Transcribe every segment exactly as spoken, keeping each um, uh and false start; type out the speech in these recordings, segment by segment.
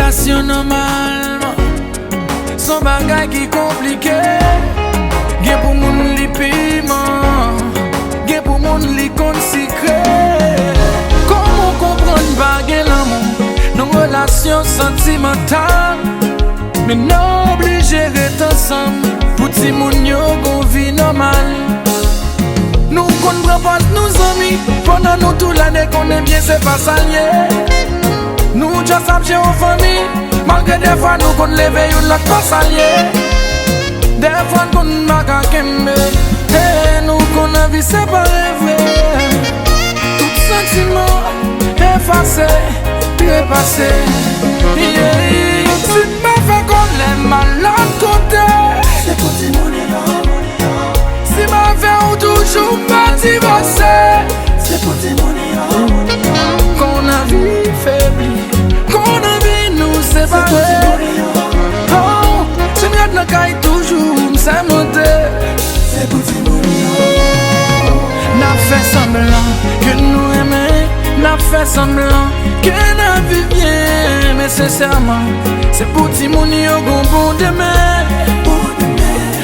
Relasyon nòmalman se yon bagay ki konplike. Gen pou moun li piman, gen pou moun li konn sikre. Kòman w konprann pa gen lanmou nan relasyon santimantal? Men n oblije ret ansanm pou timoun yo gon vi nòmal. Nou konn pran pòz nou zanmi, pandan nou toulède konnen byen se pa sa l ye. Nou just ap jere fanmi, malgre dèfwa nou konn leve youn lòt pa sa l ye. Dèfwa n konn pa ka kenbe, e nou konn anvi separe vre. Tout santiman efase, trepase. Yeah. Si m pa fè kòlè m al lòt kote, se pou timoun yo. Si m avè w toujou m pa divòse, se pou timoun yo. Kon anvi febli, kon anvi nou separe. Oh, si m ret nan kay toujou m sèmante, se pou timoun yo. N ap fè sanblan ke nou renmen, n ap fè sanblan ke n ap viv byen, men sensèman, se pou timoun yo gon bon demen.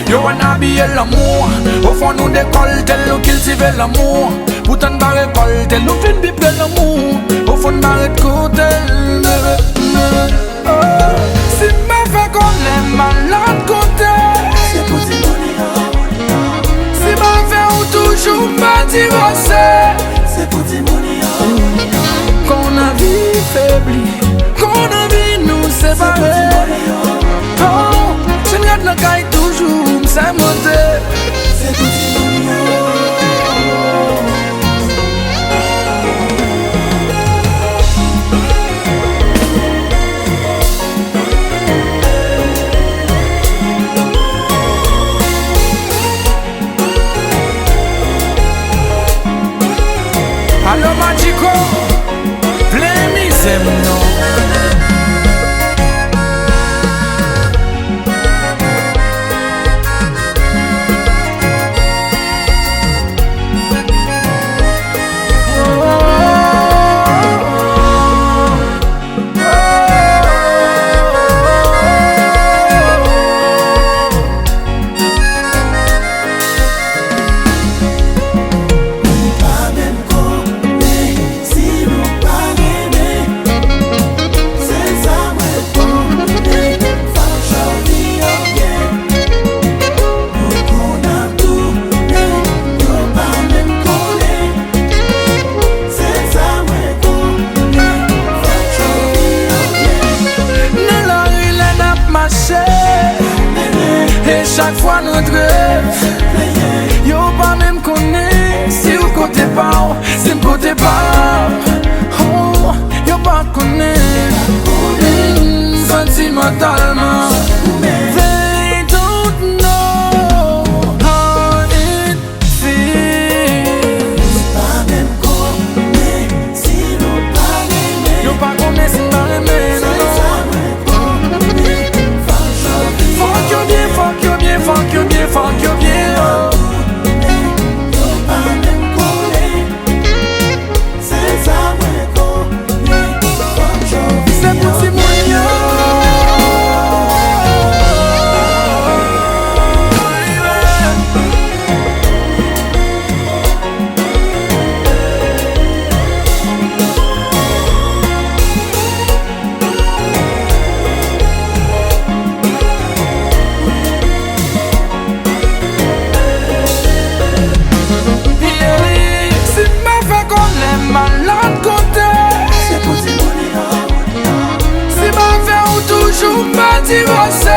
Yo wè n abiye lanmou, ofon nou dekòlte l, nou kiltive lanmou. Poutan n pa rekòlte l, nou fin pi pre lanmou. Ofon n pa ret koute l, bebe, bebe. Oh, si m pa fè kòlè m al lòt kote, se pou timoun yo. Si m avè w toujou m pa divòse, se pou timoun yo. Kon anvi febli, kon anvi nou separe. Oh, si m ret nan kay toujou m sèmante, se pou timoun yo. Alo Magico, plen mizè m non. Nou pa menm konnen si nou pa renmen. Sèl sa mwen konnen, fòk jodi yo byen. Nou konn ap tounen, yo pa menm konnen. Sèl sa mwen konnen, fòk jodi yo byen. Nan lari lè n ap mache, e chak fwa n antre, yo pa menm konnen si w kote pa w, si m kote pa w. Oh, yo pa konnen, mm, santimantalman. They don't know how it feels. Nou pa menm konnen si nou pa renmen. Yo pa konnen si n pa renmen, non. Sèl sa mwen konnen, fòk yo byen, fòk yo byen, fòk yo byen, fòk yo byen, oh. Yo pa menm konnen. Sèl sa mwen konnen, fòk jodi se pou timoun yo. Si m pa fè kòlè m al lòt kote, se pou timoun yo. Si m avè w toujou m pa divòse,